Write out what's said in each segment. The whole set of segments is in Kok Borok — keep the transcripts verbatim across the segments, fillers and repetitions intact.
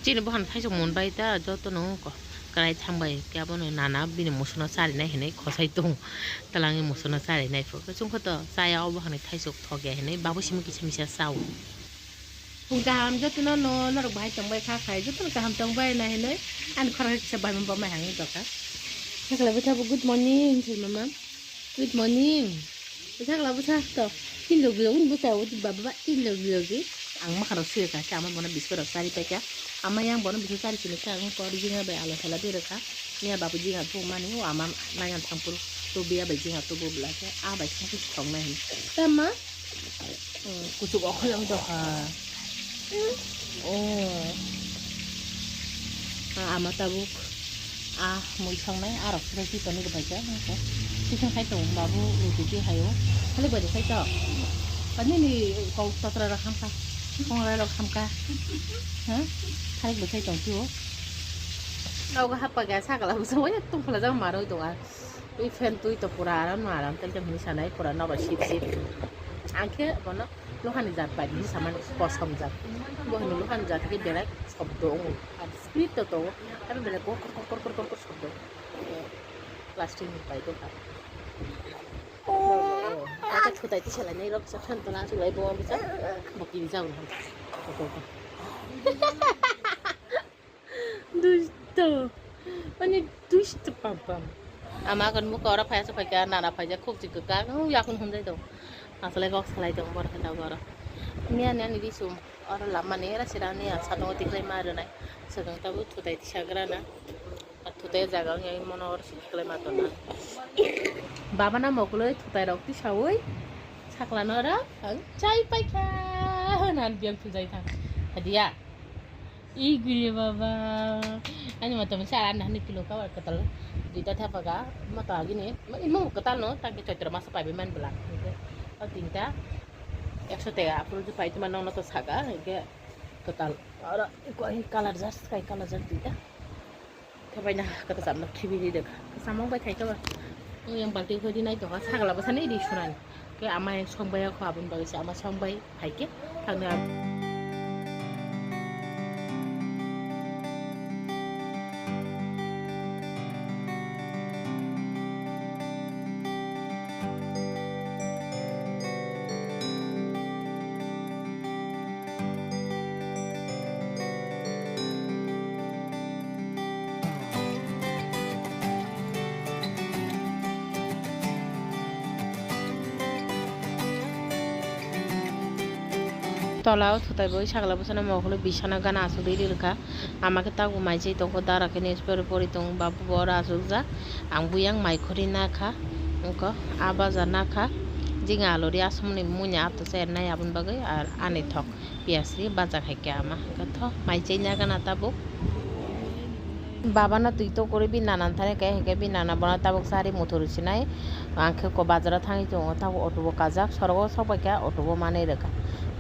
Chini bohan thaisok mon bai ta joto no ko kwrai thang bai khe abono nana bini musuno charinai hinwi khosai tongo. Twlangni musuno charinai pho. Chwng kho to chaya o bohani thaisok thok ya hinwi babu simi kisa misa chao. Phung kaham jotono no norok bahai tong bai kha khai jotono kaham tong bai na hinwi ani khorang kisa bai man bamai hangwi tongkha. Sakla bwtha bo good morning hinwi mama. Good morning. Bwsa kala bwsa to. Tin logi logi bwsa o baba ba tin logi logi. Ang makha rok sui ka sa ama bono biskut rok sari paikha. Ama yang bono biskut sari sini sa ang kor jinga bai ala sala de rokha. Nia babu jinga tu mani o ama naiyan thangpur tu biya bai jinga tu bo bla khe a bai thangpur thong nai hin. Tama. Kuchuk okhol ang doha. Oh. Ah, ama tabuk. Ah, mui songnai, arok sida si toni rwbaikha. Tiffin khai tongo, babu, ruti ti hayo. Khali bai khai to. Kani ni kok totra rok hamkha. Kongrai rok hamkha. Ha? Khali bai khai tong tio. Kau ga hapa ga sakala busa waya tong phala jang maroi tonga. Twi fan twi to pura aram no aram tel tel hwnwi sanai pura nobar sip sip. Ang khe bono luhani jat bai hwnwi samani kosom jat. Bo hwnwi luhani jat khe belai shobdo wngo. Ar speed to tongo. Abo belai kor kor kor kor kor kor shobdo. Plastic ni bai dongkha. Ata thutai tisa lainai rok sa phan tola asuk lai bo bwsa. Bo kiri jagoni. Dusto. Ani dusto pam pam. Ama kon muka ora phaya sa phaika nana phaija khuk chik ka yakun hunjai dong. Asalai kok salai dong bor khe dong oro. Niya niya ni bisum oro lama ni era sira niya satong tiklai ma rwnai. Sakang tabu thutai tisagra na. Thutai jaga ngi mono oro si tiklai ma tona. Baba na mokuloi thutai rok tisaui sakla no ora ang chai paikha. Nan biang phunjai thang. Hadiya. Igule baba. Ani mata masa ara nahni kilo ka war katal. Dita thapa ga mata agini. Imo katal no tangki choitra masa pai be man bela. O tinta. Ekso tega apul ju pai tuma nono to saga. Ke katal. Ara ko ai color jar sky color jar dita. Thapai na kata sabna khibi ri dek. Samong bai khai ka ba. Yang balti khoi di nai to ha sagla ba sani di sunan. Ke ama yang song bai kho abun bagwi se ama song bai hai ke thangna. Tola o thutai bo sakla bwsano mokolo bisana gana asugwi rilkha. Ama khe tabuk mai chai tongkho dara khe newspaper pori tongo babu bo oro asukjak. Ang buyang mai khori nakha wngkha a baja nakha. Jing alori asomoni munya ato se ernai aboni bagwi ar ani thok. Piyas ri bajak hai khe ama hwnkhe tho mai chai nagana tabuk. Baba no twi to kwrwi bini nana thani khe, hwnkhe bini nana bono tabuk chari muthuru sinai. Ang khe ko bazar o thangwi tongo, tabuk auto bo kajak, sorogo sok bai khe auto bo manwi rwkha.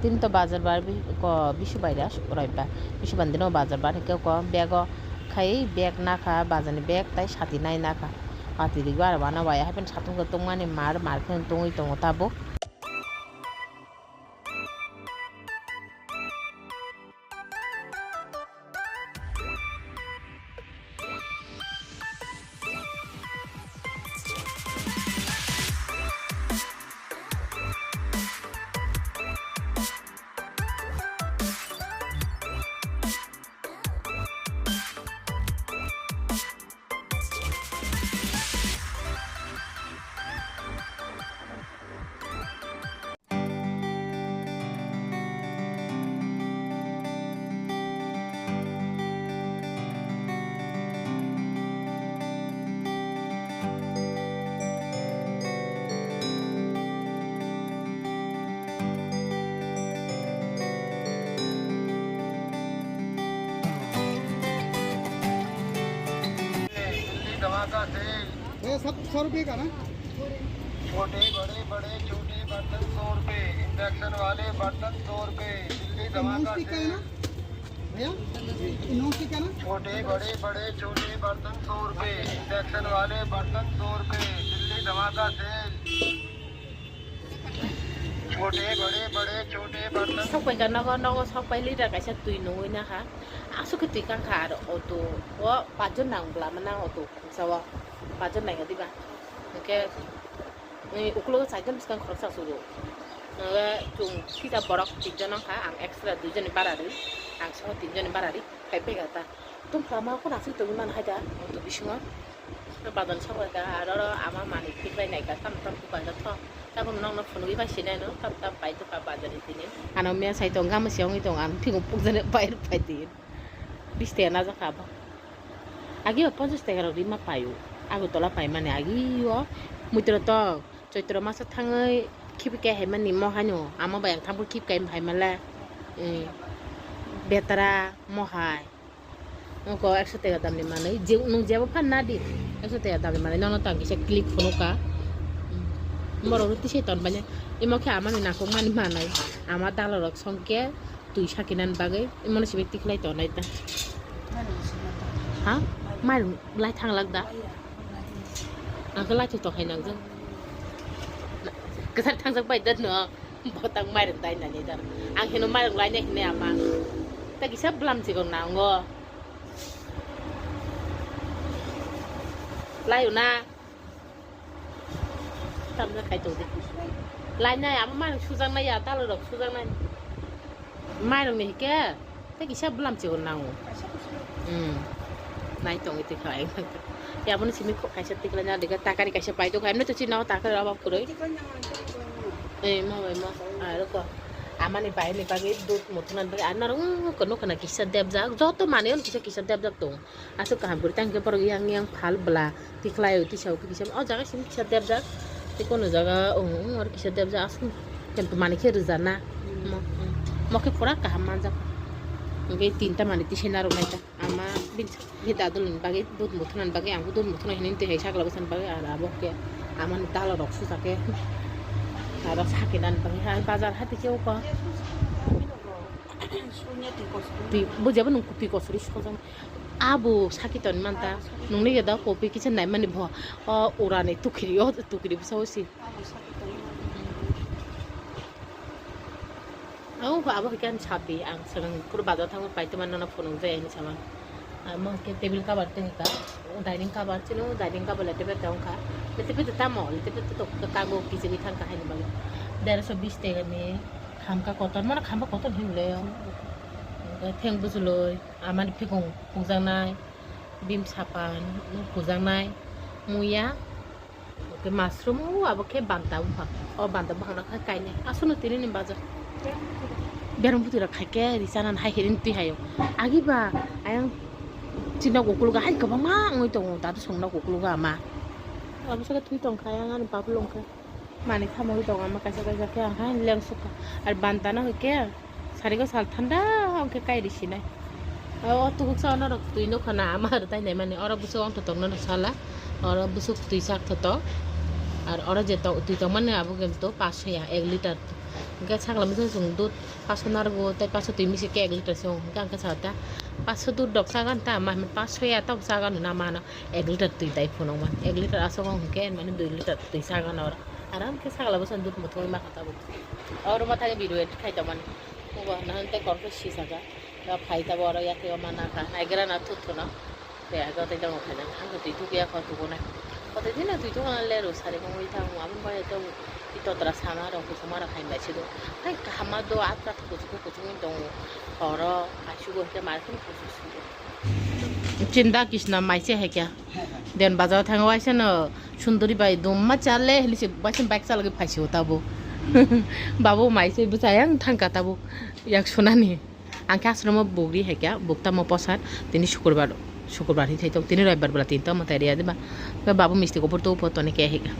Tini to bazar bar bi-, ko bisu bai da, Roibbar. Bisu bar dino bazar bar hwnkhe ko bag o khai bag nakha, bazar ni bag tai sati nai nakha. Watwi rwgwi aro uanw bai, haikhe satung tongmani mar, mar khe tongwi tongo tabuk. ये सब सौ रुपये का ना? छोटे बड़े, बड़े छोटे बर्तन सौ रुपए, इंडक्शन वाले बर्तन सौ रुपए, दिल्ली ये धमाका नॉन स्टिक का है सेल। ना भैया? ये नॉन स्टिक का ना? छोटे बड़े, बड़े छोटे बर्तन सौ रुपए, इंडक्शन वाले बर्तन सौ रुपए, दिल्ली धमाका cell. Sok pai ka nogo, nogo sok pai liter kaisa twi nungwi na kha. Aswk khe twi kang kha aro auto o pachjon nang bwlama nang auto khungsa o pachjon nang diba. Hwnkhe, eh, uklogo chaijon bwskang khoroksa sugo. Hwnkhe chwng kisa borok tinjon wngkha, ang extra duijoni bara rwi, ang soho tinjoni bara rwi phai phaikha ta. Tongkha ma khorang swi tongwi man hai da, auto bisingo. Bazar ni sok bai kha, aro oro ama manwi tikhlai nai kha, tam tam buphang kha tho. Tabuk nokno phunugwi bai sinai no, tam tam pai tongkha bazar ni tini. Ano mia sai tong, gama se ongwi tong, ang thikung pukjani bai rw phai di. Bis taka najak kha bo. Agi bo ponchas taka rok rima pai o. Agartala pai mani agi o. Muitro tong, Choitro masa thangwi khibi khe hai mani mo haino. Ama bai ang thangbo khib kai hai male. Eh, betra mo hai. Nokho ekso taka damni manwi, je nwng jebo phan na di, ekso taka damni manwi, nono tang kisa clip phunukha. Borok rw tise ton banya, imo khe amani nangkukmani manwi, ama dalorok songkhe twi sakinani bagwi, imono simi tikhlai tonai ta. Ha? Mairung lai thanglak da? Ang khe lai tong hai nangjak. Kwthar thangjak bai da no. Botang mairung dai nani dar. Ang hino mairung lainai hinui ama. Ta kisa bwlam chikon nango. Layo na. Tamsa khai tong di. Lainai ama mairung sujaknai ya, talo rok sujaknai. Mairung ni hike. Tei kisa bwlam chikon nango. Hmm. Nai tongwi twi kha. Yaboni simi kok kaisa tikla nya dega takari kaisa pai tong kha. Emne to chini o takari rok kwrwi. Eh, mo bai mo. Aro ko. Amani bai ni bagwi dud muthuna bagwi. Ano rung ko nokha na kisa debjak. Joto mani on kisa kisa debjak tong. Aswk kaham kwrwi tang khe borok yang yang phal bwla. Tikhlai o tisa o kisa o jaga simi kisa debjak. Tei kono jaga oro kisa debjak aswk. Kintu mani khe rwjana. Mo, mo khe pura kaham manjak. Hwnkhe tinta mani tisai narwk nai ta. Ama bini sak-, bini dadulni bagwi dud muthunani bagwi ang dud muthuna hinui twi hai sakla bwsani bagwi aro abo khe amani dalo rok susa khe aro sakinani bagwi hai bazar hati khe oko. Twi bujabo nwng twi kosori sojak. Abo saki toni manta. Nwngni yada kopi kisa naimani bo. O urani tukiri o tukiri bwsa o si. Ang abo hai khe ani sati, ang swrwng phuru bazar thango paitoma nono phunuk jai hinui sama. Amo hai khe table cover tei hai kha, dining cover chino, dining cover le table tong kha. Le table tamo, le table to kago kichigwi thang kha haini bagwi. Derso bis taka ni khamka kotor, mano khamka kotor hinwi le. Theng bujuloi, amani phikung pukjaknai, bim sapan pukjaknai, muya. Oke, mushroom o abo khe banta buphang. O banta buphang no khai kainai. Aswk no tini ni bazar. Bereng bwtwi rok khai khe ri chana hai khe ri twi hai o. Agi ba ayang chini nok ukologo hai kwbangma wngwi tongo. Dadu song nok ukologo ama. Abo saka twi tong kha ayang ani babu longkha. Mani khamwi tongo ama kaisa kaisa khe ang hai leng sukha. Ar banta no hai khe. Sarigo sal thanda hwnkhe kairi sinai. O tubuksa norok twi nukha na ama rwtai naimani. Oro bwswk ongthotok norok sala. Oro bwswk twi sak thotok. Ar oro je to-, twi tongmani abo khe to pasoya ek liter. Hwnkhe sakla bwswk chwng dud paso narwgo tei paso twi misi khe ek liter se wngo. Hwnkhe ang khe sata paso dud rok chagan ta ama hinwi pasoya tabuk chagan hwnwi ama hano ek liter twi dai phunukma. Ek liter aswk wngo hwnkhe mane dui liter twi chagan oro. Aram khe sakla bwswk dud muthungwi ma kha tabuk. Oro ma thangwi video edit khai tongmani. Obo hwnna hwn tei kok khe sisaka. Phai tabuk oro yakhe o mana kha. Naigra na thut thuno. Tei age tei tongo khaina. Ang twi thuk ya kho thugo nai. Kotoi dino twi thuk na lero sari mungwi thango. Amo bai to i totra sama rok kuchuma rok hai bai sido. Hai kaham ma do atra kuchuk kuchuk tongo. Oro aisugo hwnkhe mar kheno kuchuk sugo. Chinda Krishna mai se hai kya. Den bazar thango waisa no. Sunduri bai dum ma chale hili se bai se bike chalagwi phaisio tabo. Babu mai se bwsai ang thangka tabo yak sunani. Ang khe asromo bugri hai kya buk tamo posar tini sukurbar sukurbar hi thai tong tini roibar bwla tini tamo tai ria diba. Khe babu misti kopor to upo toni khe hai kha.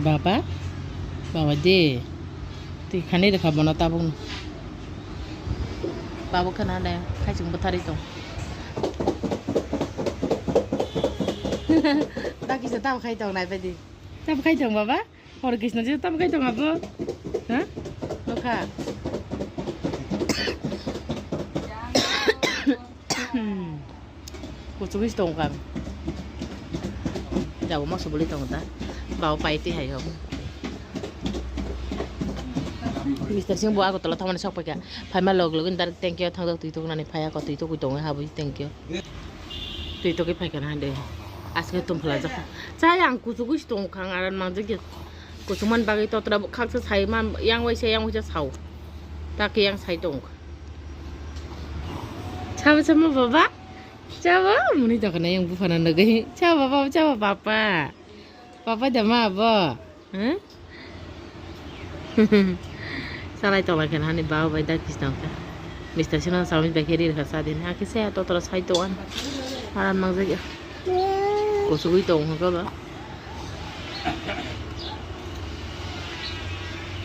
Baba, baba de. Twi khani rwkha bono tabukno. Tabuk khana le khaising bwtharwi tong. Da kisa tabuk khai tong nai baidi. Tabuk khai tong baba? Hor kisna je tabuk khai tong abo? Ha? Nokha. Hmm. Kuchugwi se tongkha. Jabo moso bwlwi tongo ta. Bao pai twi hai hok. Mister Singh bo Agartala thangmani sok paikha. Phaima log login direct tank o thangjak twi toknani phai ako twi tokwi tongo habwi tank o. Twi tokwi phaikha na de. Aswk tongphalajak. Chai ang kuchugwi se tongkha ang aran mangjak ya. Kuchukmani bagwi totra bo khaksa sai man yang waisa yang waisa sao. Takhe yang sai tongkha. Chaba chaba baba. Chaba muni tokana yang buphana nugwi. Chaba baba chaba papa. Papa da ma bo. Huh? Salai tonglaikha hani baba bai da kis tongkha. Mister Singh no sawi bai khe ri rwkha sa din. Hakhe se totra sai tongan. Aran mangjak ya. Kuchugwi tong hwnkha ba.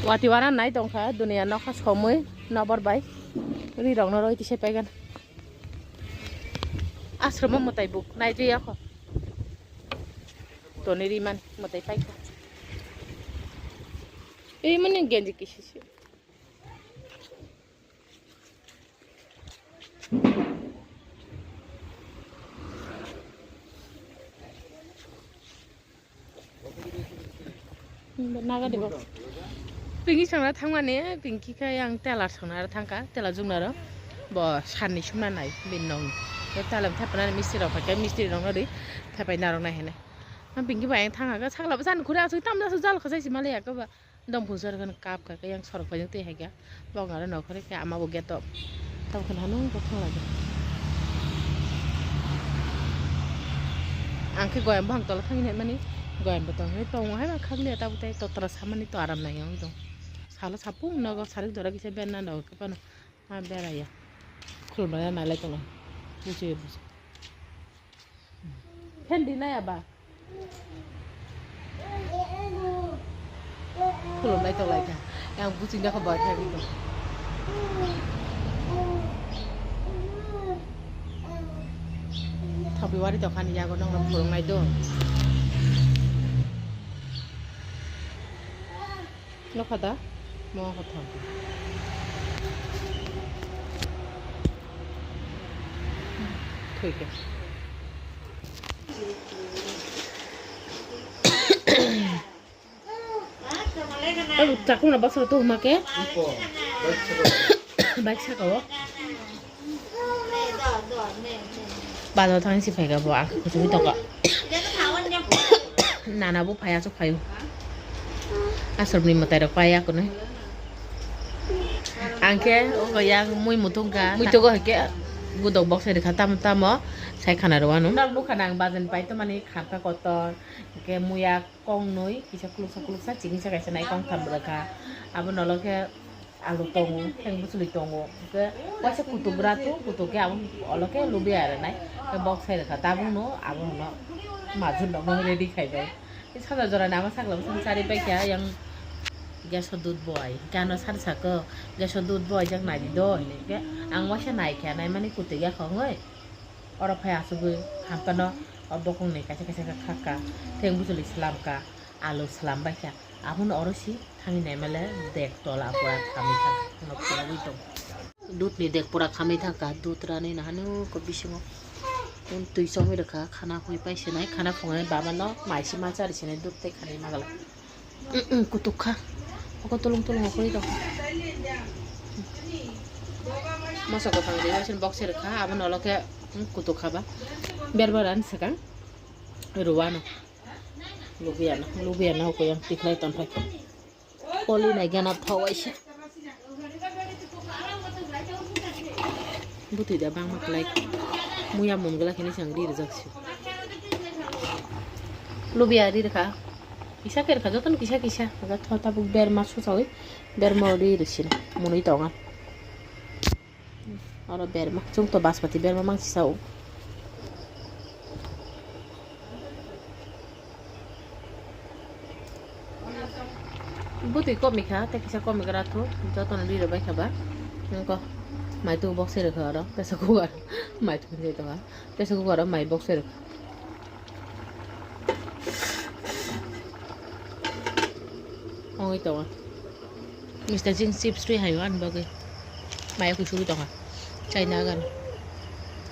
Wati wara nai tongkha duniya nokha somwi nobor bai. Ri rokno roi tise paigan. Asromo mwtai buk nai je yakho. Toni riman mwtai paikha. Ei mani genji kisisi. Naga de bo. Pinki sangna thangmani, pinki khe yang tela sangna thangkha, tela juknaro. Bo sanni sumna nai, bin nong. Bo tela thapna mistri rok khe, mistri rok nori, thapai narok nai hene. Ang pinki bai ang thangkha, sakla bo san khuri asuk tam jasu jal khosai si mali yakaba. Dongphung sor khe kap kha khe yang sorok bai twi hai kha. Bok aro nokho rikhe ama bo gate o. Tamo khe hano bo thang lai kha. Ang khe goyam bwkhak tola thangwi naimani. Goyam bo tong tongo hai ma khakliya tabuk tei totra samani to aram nai wng tong. Salo sapung nogo sarik dora kisa berna nogo khe phano. Ma beraiya. Khulumlaina nai lai tongo. Buchi buchi. Phen di nai aba. Khulumlai tonglaikha. Yang buching dakha bai kha bikha. Thapwi wari tongkhani yago nokno phurungnai do. Nokha da? Mo kothom. Thoi khe. Takhumna basra to huma khe? Bike saka o. Bazar thang si phaikha bo, ang kuchugwi tongkha. Nana bo phai, aswk phaio. Aswrwngni mwtai rok pai ya kwnwi. Ang khe o yang mui mutung kha. Mui togo hai khe gudok bok sai rwkha tamo tamo sai khana rw ano. Nok nukha na ang bazar ni pai to mani kharkha kotor, hwnkhe muya. Kongnwi kisa kuluksa kuluksa chikisa kaisa nai kongtham rwkha. Abo nolo khe alu tongo, theng bwchwlwi tongo. Hwnkhe waisa kutuk bwra thu, kutuk khe abo olo khe lubia rwnai. Khe bok sai rwkha tabukno abono majun rokno ready khaibai. Khe sajak jorani ama sakla bwswk chari paikha yang gas o dudh bowai. Hwnkhe ano sari saka gas o dudh bowai jak naidi do hinwi khe ang waisa naikha naimani kutuk yakha wngwi. Oro phai achugwi hamkano o bokongni kaisa kaisa khe khakha, theng bwchwlwi swlamkha, alu swlambaikha. Abono oro si thangwi naimale dek tola pura khamwi thangkha, phunugwi tongo. Dudhni dek pura khamwi thangkha, dudh ranwi nahani uko bisingo twi chomwi rwkha, khana hoi paisinai, khana phunuknai babano mai sima charisinai dudh tei khanai magala. Mm, mm, kutuk kha. Oko tulung tulung oko ri tong. Moso kwthang ri waisa box se rwkha, abo nolo khe, mm, kutuk kha ba. Berbar ani swkang rwano. Lubiano, lubiano oko yang tikhlai tong phai. Koli nai gana thawaisa. Bwtwi da bangma kwlai. Muya mun gwla khe nisang ri rwjak se. Lubiya ri rwkha. Kisa khe rwkha, jotono kisa kisa. Aga tho tabuk berma susawi berma ri rwsino. Munui tonga. Oro berma. Chwng to baspati berma mangsi sao. Bwtwi komikha, tei kisa komigra thu, jotono ri rwbaikha ba. Nokho maitu box se rwkha oro, pressure cooker. Maitu hinwi tongkha, pressure cooker o mai box se rwkha. Ongwi tongo. Mister Singh chips twi haio ani bagwi. Maya kuisugwi tongkha. Chaina gana.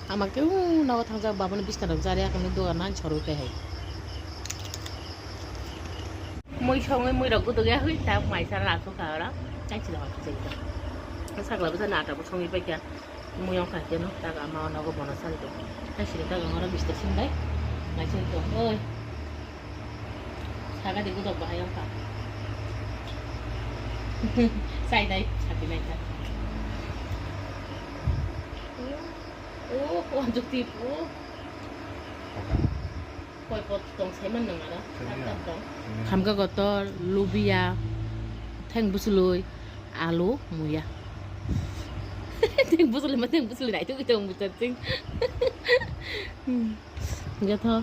Ama khe, uh, nogo thangjak babani biskanao jari akani dogan ani sorwi khe hai. Mui songwi mui rok guduk ya hui ta mai sana laso ka ora. Kaisila hor khe jai ta. Sakla bwsa nata bo songwi paikha. Mui ongkha khe no taga ma nogo bono sari to. Kaisila taga ngora bista sinbai. Naising to. Oi. Saga di gudok bahai ongkha. Sai dai sati nai ta. Oh, oh, jukti. Oh. Koi pot tong saiman nang ara. Saiman. Tak tak tong. Saiman. Khamka kotor, lubia, theng busului, alu, muya. Theng busului ma theng busului nai tu kita umbutan sing. Hingke tho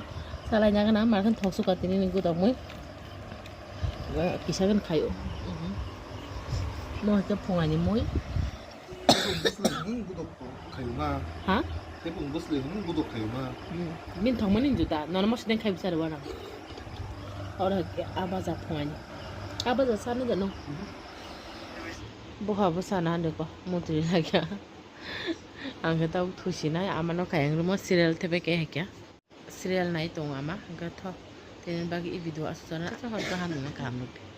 salai nagana markan thok suka tini ni gudok mui. Kisa kan khayo. Mo ke phunga ni mui. Bwswlwi hwnwi gudok khaiyuma. Ha? Tei bwswlwi hwnwi gudok khaiyuma. Hmm. Bini thangmani juta. Nono mosodeng khai bwsari wana. Oro ke abaja phungani. Abaja sani jano. Mhm. Boha bwsana hande ko mutri lagya. Ang khe tabuk thusinai amano kayang rwmo serial thebe ke hakya. Serial nai tongo ama hwnkhe tho. Tini bagwi i video aswk chana aswk hor kaham nang kaham nukphi.